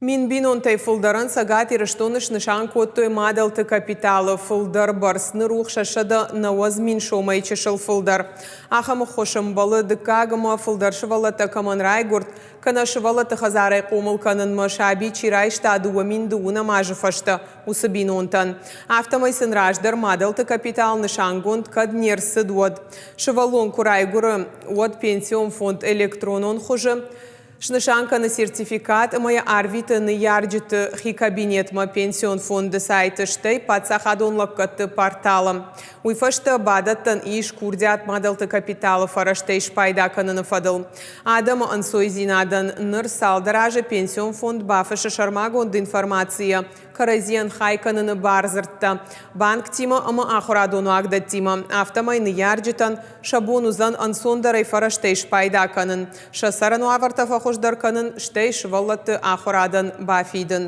Мин бинонтӕй фылдӕрӕн Цӕгат Ирыстоны снысан кодтой мадӕлты капиталы фылдӕр бӕрц, ныр у 690 000 сомӕй чысыл фылдӕр. Ахӕм ӕххуыс ӕмбӕлы дыккаг ӕмӕ фылдӕр сывӕллӕттӕ кӕмӕн райгуырд, кӕнӕ сывӕллӕтты хӕдзарӕй хъомыл кӕнынмӕ саби чи райста 2020 азы фӕстӕ, уыцы бинонтӕн. Афтӕмӕй сын раздӕр мадӕлты капитал нысангонд кӕд не рцыд, уӕд. Сывӕллон куы райгуыры, уӕд пенсион фонд электронон хуызы Снысан кӕны сертификат ӕмӕ йӕ арвиты ныййарджыты хи кабинетмӕ пенсион фонды сайты, стӕй паддзахадон лӕггӕдты порталы. Уый фӕстӕ бадӕттӕн ис курдиат мадӕлты капиталы фӕрӕзтӕй спайда кӕныны фӕдыл. Адӕмы ӕнцойдзинадӕн ныр цалдӕр азы пенсион фонд бафыссы сӕрмагонд информацийӕ кӕрӕдзийӕн хай кӕныны бардзырдтӕ банктимӕ ӕмӕ ахуырадон уагдӕттимӕ. Афтӕмӕй ныййарджытӕн сӕ бон уыдзӕн ӕнцондӕрӕй фӕрӕзтӕй спайда кӕнын, сӕ цӕрӕн уавӕртӕ фӕхуыздӕр кӕнын, стӕй сывӕллӕтты ахуырадӕн бафидын.